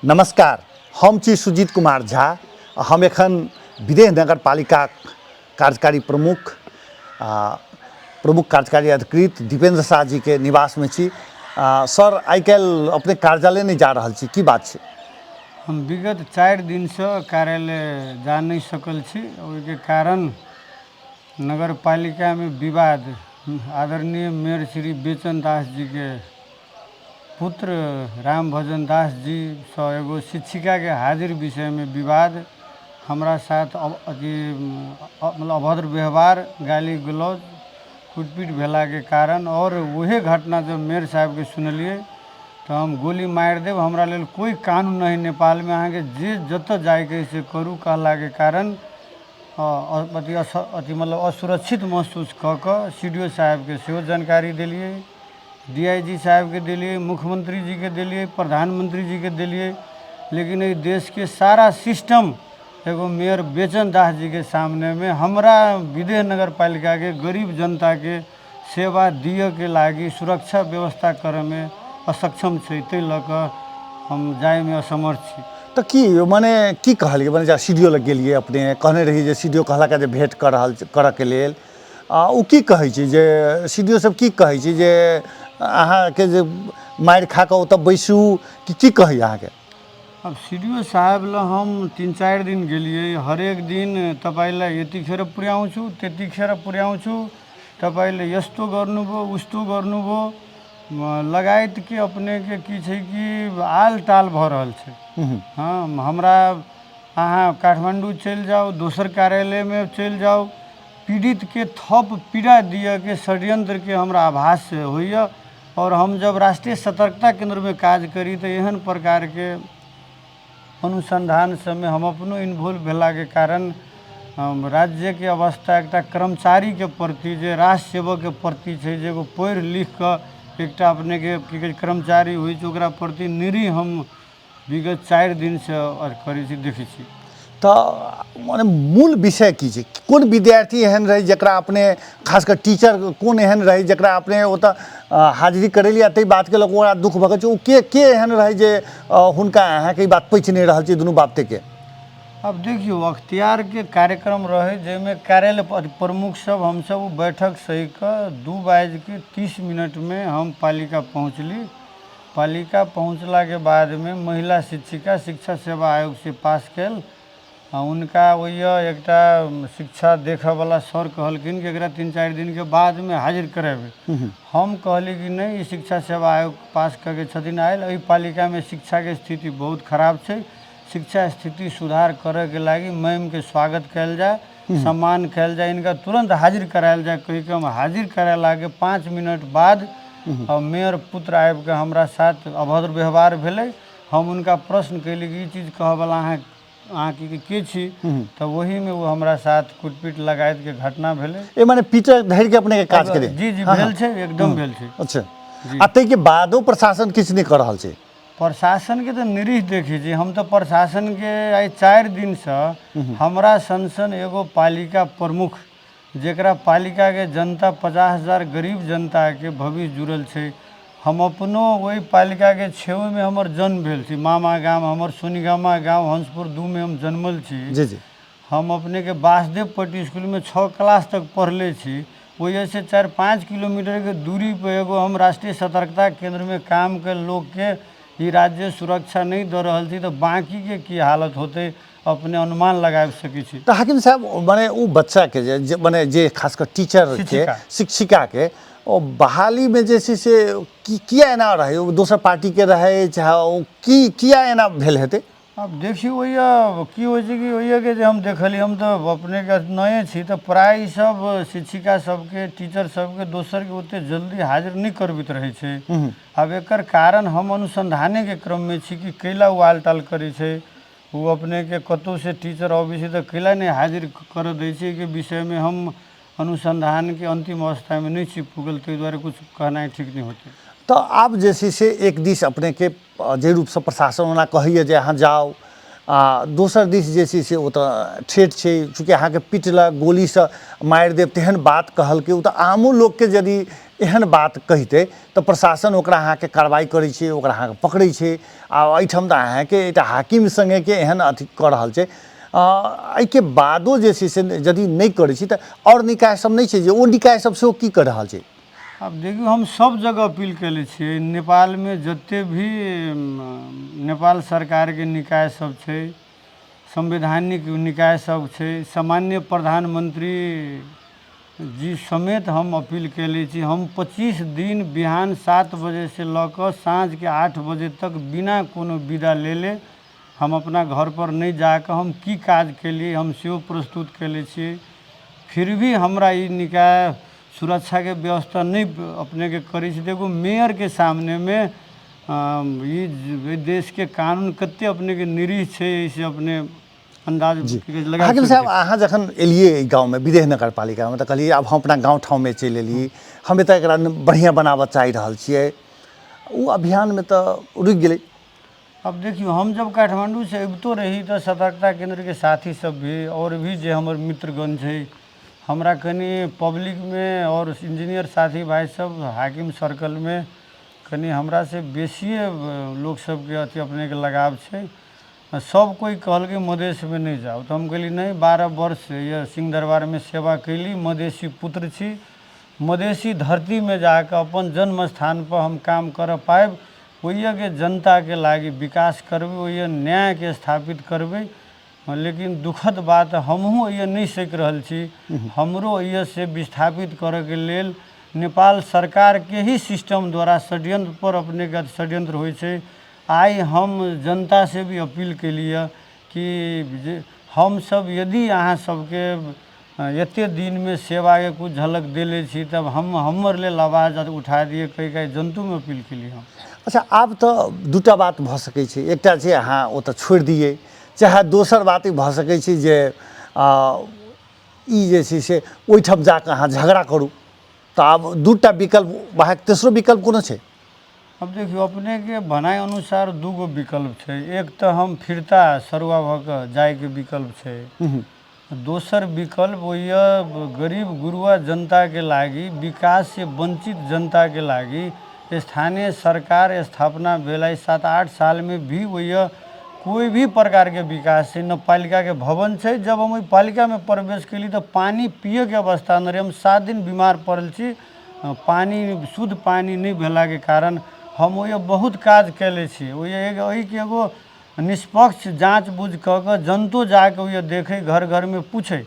नमस्कार, हम छी सुजीत कुमार झा। हम एखन विदेह नगरपालिका कार्यकारी प्रमुख प्रमुख कार्यकारी अधिकृत दीपेंद्र शाह जीके निवासमे छी। सर, आइ काल्हि अपने कार्यालय नहि जा रहल छी, की बात छै? हम विगत 4 दिनसँ कार्यालय जा नहि सकल छी। ओहिके कारण नगरपालिकामे विवाद, आदरणीय मेयर श्री बेचन दास जीके पुत्र राम भजन दास जीसँ एगो शिक्षिकाके हाजिर विषयमे विवाद, हमरा साथ अथी मतलब अभद्र व्यवहार, गाली गलौज, कुटपीट भेलाके कारण। आओर उहे घटना जब मेयर साहेबके सुनलियै तऽ हम गोली मारि देब, हमरा लेल कोइ कानून नहि नेपालमे, अहाँके जे जतऽ जाइके अइ से करू कहलाके कारण अथी अथी मतलब असुरक्षित महसूस कऽ कऽ सी डी ओ साहेबके सेहो जानकारी देलियै, डी I जी साहेबके देलियै, मुख्यमंत्री जीके देलियै, प्रधानमंत्री जीके देलियै। लेकिन एहि देशके सारा सिस्टम एगो मेयर बेचन दास जीके सामनेमे हमरा विदेह नगरपालिकाके गरीब जनताके सेवा दियऽके लागि सुरक्षा व्यवस्था करऽमे असक्षम छै, ताहि लऽ कऽ हम जाइमे असमर्थ छी। तऽ की मने की कहलियै? मने जे सी डी ओ लग गेलियै, अपने कहने रहियै जे सी डी ओ कहलक जे भेँट कऽ रहल करऽके लेल, आ ओ की कहै छै जे सी डी ओ सब की कहै छै जे अहाँके जे मारि खा कऽ ओतऽ बैसू कि की कहैए अहाँके? आब सी डी ओ साहेब लग हम 3-4 दिन गेलियै। हरेक दिन तपाईँलाई यतिखेर पुर्याउँछु, त्यतिखेर पुर्याउँछु, तपाईँले यस्तो गर्नुभयो, उस्तो गर्नुभयो लगायतके अपनेके की छै कि आल टाल भऽ रहल छै। हँ, हमरा अहाँ काठमाण्डू चलि जाउ, दोसर कार्यालयमे चलि जाउ, पीड़ितके थप पीड़ा दिअके षड्यन्त्रके हमरा आभास होइए। आओर हम जब राष्ट्रीय सतर्कता केन्द्रमे काज करी तऽ एहन प्रकारके अनुसन्धान सबमे हम अपनो इन्वोल्व भेलाके कारण राज्यके अवस्था एकटा कर्मचारीके प्रति जे राष्ट्र सेवकके प्रति छै, जे एगो पढ़ि लिखिकऽ एकटा अपनेके की कहै छै कर्मचारी होइ छै, ओकरा प्रति निरीह हम विगत 4 दिनसँ करै छी, देखै छी। तऽ मने मूल विषय की छै? कोन विद्यार्थी एहन रहै जकरा अपने, खास कऽ टीचर कोन एहन रहै जकरा अपने ओतऽ हाजिरी करेलियै आ ताहि बातके लऽ कऽ ओकरा दुःख भऽ गेल छै? ओ के के एहन रहै जे हुनका अहाँके ई बात पचि नहि रहल छै दुनू बापतेके? आब देखियौ, अख्तियारके कार्यक्रम रहै जाहिमे कार्यालय प्रमुख सब हमसब ओ बैठक सही कऽ 2:30 मे हम पालिका पहुँचली। पालिका पहुँचलाके बादमे महिला शिक्षिका शिक्षा सेवा आयोगसँ पास कयल आ हुनका ओहिए एकटा शिक्षा देखऽवला सर कहलखिन कि एकरा 3-4 दिनके बादमे हाजिर करेबै। हम कहली कि नहि, ई शिक्षा सेवा आयोग पास कऽ के छथिन आयल, एहि पालिकामे शिक्षाके स्थिति बहुत खराब छै, शिक्षा स्थिति सुधार करैके लागि मैमके स्वागत कयल जाय, सम्मान कयल जाय, इनका तुरन्त हाजिर करायल जाय कहिके हम हाजिर करेलाके 5 मिनट बाद मेयर पुत्र आबिके हमरा साथ अभद्र व्यवहार भेलै। हम हुनका प्रश्न कयली कि ई चीज कहऽवला अहाँ के छी? तऽ ओहीमे ओ हमरा साथ कुटपीट लगायतके घटना भेलै। ए मने पीटर धरि के अपने के काज करे? जी, भेल छै, एकदम भेल छै। अच्छा, आ ताहिके बादो प्रशासन किछु नहि कऽ रहल छै? प्रशासनके तऽ निरीह देखै छी हम तऽ। प्रशासनके आइ 4 दिनसँ हमरा सन सन एगो पालिका प्रमुख, जकरा पालिकाके जनता 50,000 गरीब जनताके भविष्य जुड़ल छै, हम अपनो ओहि पालिकाके छेउमे हमर जन्म भेल छै। मामा गाम हमर सोनीगामा गाँव हंसपुर 2मे हम जन्मल छी। जी जी हम अपनेके वासुदेव पट्टी इसकुलमे 6 क्लास तक पढ़ले छी। ओहिसँ 4-5 किलोमीटरके दूरीपर एगो हम राष्ट्रीय सतर्कता केन्द्रमे काम के लोकके ई राज्य सुरक्षा नहि दऽ रहल छी, तऽ बाँकीके की हालत होतै, अपने अनुमान लगाबि सकै छी। तऽ हाकिम साहब, मने ओ बच्चाके जे मने जे खास कऽ टीचरके शिक्षिका। शिक्षिकाके ओ बहालीमे जे छै से की किया एना रहै? ओ दोसर पार्टीके रहै चाहे ओ की, किया एना भेल हेतै? आब देखियौ, ओहिया की होइ छै कि ओहियाके जे हम देखलियै, हम तऽ अपनेके नए छी, तऽ प्राय सब शिक्षिका सबके, टीचर सबके दोसरके ओते जल्दी हाजिर नहि करबैत रहै छै। आब एकर कारण हम अनुसन्धानेके क्रममे छी कि कैला ओ आल टाल करै छै, ओ अपनेके कतहुसँ टीचर अबै छै तऽ कैला नहि हाजिर करऽ दै छै। एहिके विषयमे हम अनुसन्धानके अन्तिम अवस्थामे नहि छी पुगल, ताहि दुआरे किछु कहनाइ ठीक नहि होतै। तऽ आब जे छै से एक दिस अपनेके जाहि रूपसँ प्रशासन ओना कहैए जे अहाँ जाउ, आ दोसर दिस जे छै से ओ तऽ ठेठ छै, चूँकि अहाँके पिटलक, गोलीसँ मारि देब तेहन बात कहलकै, ओ तऽ आमो लोकके यदि एहन बात कहितै तऽ प्रशासन ओकरा अहाँके कार्रवाइ करै छै, ओकरा अहाँके पकड़ै छै। आ एहिठाम तऽ अहाँके एकटा हाकिम सङ्गेके एहन अथी कऽ रहल छै। एहिके बादो जे छै से यदि नहि करै छी तऽ आओर निकाय सब नहि छै जे ओ निकाय सब सेहो की कऽ रहल छै? आब देखियौ, हम सब जगह अपील कयले छियै। नेपालमे जते भी नेपाल सरकारके निकाय सब छै, संवैधानिक निकाय सब छै, सामान्य प्रधानमंत्री जी समेत हम अपील कयले छी। हम 25 दिन बिहान 7 बजेसँ लऽ कऽ साँझके 8 बजे तक बिना कोनो विदा लेले हम अपना घरपर नहि जाकऽ हम की काज केलियै, हम सेहो प्रस्तुत कयले छियै। फिर भी हमरा ई निकाय सुरक्षाके व्यवस्था नहि अपनेके करै छै। देखू, मेयरके सामनेमे ई देशके कानून कते अपनेके निरीह छै, एहिसँ अपने अन्दाज लगा। हाकिम साहब, अहाँ जखन एलियै एहि गाँवमे विदेह नगरपालिकामे तऽ कहलियै आब हम अपना गाँव ठाममे चलि एलियै, हम एतऽ एकरा बढ़िआँ बनाबऽ चाहि रहल छियै। ओ अभियानमे तऽ रुकि गेलै। अब देखियौ, हम जब काठमाण्डूसँ अबितो रही तऽ सतर्कता केन्द्रके साथी सब भी आओर भी जे हमर मित्रगण छै, हमरा कनि पब्लिकमे आओर इंजीनियर साथी भाइ सब हाकिम सर्कलमे कनि हमरासँ बेसिए लोक सबके अथी अपनेके लगाव छै। सब कोइ कहलकै मधेशमे नहि जाउ, तऽ हम कहलियै नहि, 12 वर्ष यऽ सिंह दरबारमे सेवा कयली, मधेशी पुत्र छी, मधेशी धरतीमे जाकऽ अपन जन्म स्थानपर हम काम करऽ पाबि ओहिके जनताके लागि विकास करबै, ओहि न्यायके स्थापित करबै। लेकिन दुखद बात, हमहूँ एहिए नहि सकि रहल छी। हमरो एहिए विस्थापित करऽके लेल नेपाल सरकारके ही सिस्टम द्वारा षड्यंत्र पर अपनेके षड्यंत्र होइ छै। आइ हम जनतासँ भी अपील केलियै कि जे हमसब यदि अहाँ सबके एते दिनमे सेवाके किछु झलक देले छी तब हम हमर लेल आवाज उठा दिअ कहि कऽ जनतोमे अपील केलियै हम। अच्छा, आब तऽ दूटा बात भऽ सकै छै। एकटा छै अहाँ ओतऽ छोड़ि दियै, चाहे दोसर बात ई भऽ सकै छै जे ई जे छै से ओहिठाम जाकऽ अहाँ झगड़ा करू। तऽ आब दूटा विकल्प बाहेक तेसरो विकल्प कोनो छै? अब देखियौ, अपनेके भनाइ अनुसार दूगो विकल्प छै। एक तऽ हम फिरता सरुआ भऽ कऽ जाइके विकल्प छै, दोसर विकल्प ओहि गरीब गुरुआ जनताके लागि, विकाससँ वञ्चित जनताके लागि स्थानीय सरकार स्थापना भेल 7-8 सालमे भी ओहि कोइ भी प्रकारके विकास छै न, पालिकाके भवन छै। जब हम ओहि पालिकामे प्रवेश केली तऽ पानि पियैके अवस्था नहि रहै। हम 7 दिन बीमार पड़ल छी, पानि शुद्ध पानि नहि भेलाके कारण। हम ओहि बहुत काज कयले छी। ओहि एहिके एगो निष्पक्ष जाँच बूझ कऽ कऽ जनतो जाकऽ ओहि देखै, घर घरमे पूछै।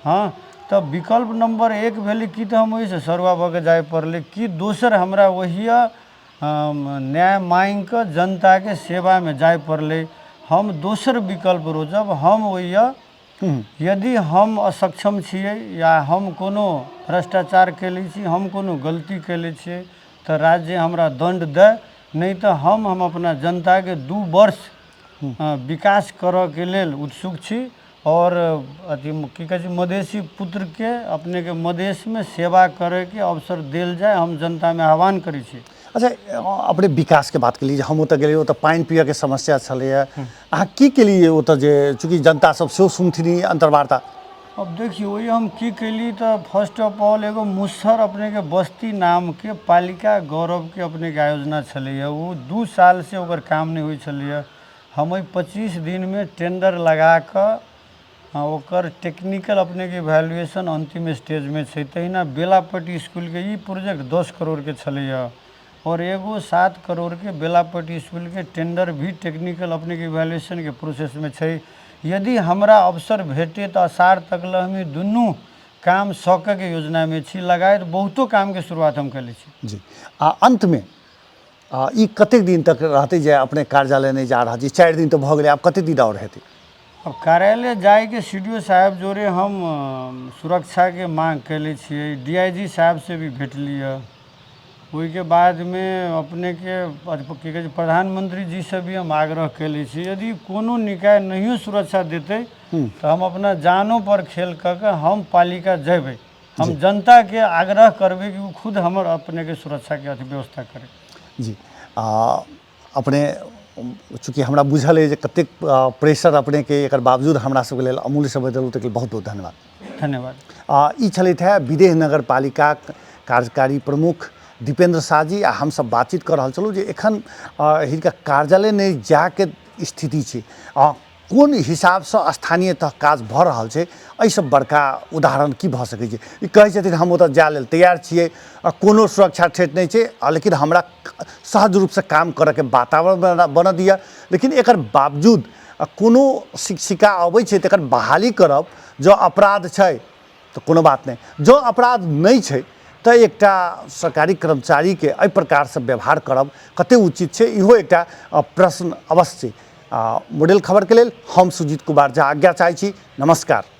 हँ, तऽ विकल्प नम्बर 1 भेलै कि तऽ हम ओहिसँ सरुआ भऽ कऽ जाय पड़लै कि दोसर हमरा ओहिए न्याय माँगि कऽ जनताके सेवामे जाय पड़लै। हम दोसर विकल्प रोजब। हम ओहिए यदि हम असक्षम छियै या हम कोनो भ्रष्टाचार कयले छी, हम कोनो गलती कयले छियै तऽ राज्य हमरा दण्ड दै, नहि तऽ हम अपना जनताके 2 वर्ष विकास करऽके लेल उत्सुक छी आओर अथी की कहै छै, मधेशी पुत्रके अपनेके मधेशमे सेवा करैके अवसर देल जाय, हम जनतामे आह्वान करै छी। अच्छा, अपने विकासके बात केलियै जे हम ओतऽ गेलियै, ओतऽ पानि पियऽके समस्या छलैए, अहाँ की केलियै ओतऽ जे चूँकि जनता सब सेहो सुनथिन अन्तर्वार्ता? अब देखियौ, ओहि हम की केली तऽ फर्स्ट ऑफ ऑल एगो मुसहर अपनेके बस्ती नामके पालिका गौरवके अपनेके आयोजना छलैए, ओ 2 सालसँ ओकर काम नहि होइ छलैए। हम ओहि 25 दिनमे टेंडर लगा कऽ ओकर टेक्निकल अपनेके इवेल्युएशन अन्तिम स्टेजमे छै। तहिना बेलापट्टी इसकुलके ई प्रोजेक्ट 10 करोड़के छलैए आओर एगो 7 करोड़के बेलापट्टी इसकुलके टेंडर भी टेक्निकल अपनेके इवेल्युएशनके प्रोसेसमे छै। यदि हमरा अवसर भेटे तऽ अषाढ़ तक लए हम ई दुनू काम सकऽके योजनामे छी। लगायत बहुतो कामके शुरुआत हम कयले छी। जी, आ अन्तमे ई कतेक दिन तक रहतै जे अपने कार्यालय नहि जा रहल छी? 4 दिन तऽ भऽ गेलै, आब कतेक दिन आओर हेतै? अब कार्यालय जाइके C D O साहेब जोरे हम सुरक्षाके माँग कयले छियै, डी I जी साहेबसँ भी भेटली हँ। ओहिके बादमे अपनेके की कहै छै, प्रधानमंत्री जीसँ भी हम आग्रह कयले छी, यदि कोनो निकाय नहियो सुरक्षा देतै तऽ हम अपना जानोपर खेल कऽ कऽ हम पालिका जेबै। हम जनताके आग्रह करबै कि ओ खुद हमर अपनेके सुरक्षाके अथी व्यवस्था करै। जी, अपने चूँकि हमरा बुझल अइ जे कतेक प्रेशर अपनेके, एकर बावजूद हमरा सबके लेल अमूल्य समय देलहुँ, ताहिके लेल बहुत बहुत धन्यवाद। धन्यवाद। ई छलथि हे विदेह नगरपालिकाक कार्यकारी प्रमुख दीपेन्द्र शाह जी आ हमसब बातचीत कऽ रहल छलहुँ जे एखन हिनका कार्यालय नहि जाके स्थिति छै आ कोन हिसाबसँ स्थानीय तह काज भऽ रहल छै। एहिसँ बड़का उदाहरण की भऽ सकै छै? ई कहै छथिन हम ओतऽ जाय लेल तैयार छियै आ कोनो सुरक्षा ठेठ नहि छै, आ लेकिन हमरा सहज रूपसँ काम करऽके वातावरण बनऽ दिअ। लेकिन एकर बावजूद कोनो शिक्षिका अबै छै तकर बहाली करब जँ अपराध छै तऽ कोनो बात नहि, जँ अपराध नहि छै तऽ एकटा सरकारी कर्मचारीके एहि प्रकारसँ व्यवहार करब कतेक उचित छै, इहो एकटा प्रश्न अवश्य छै। मॉडल खबरके लेल हम सुजीत कुमार झा आज्ञा चाहै छी। नमस्कार।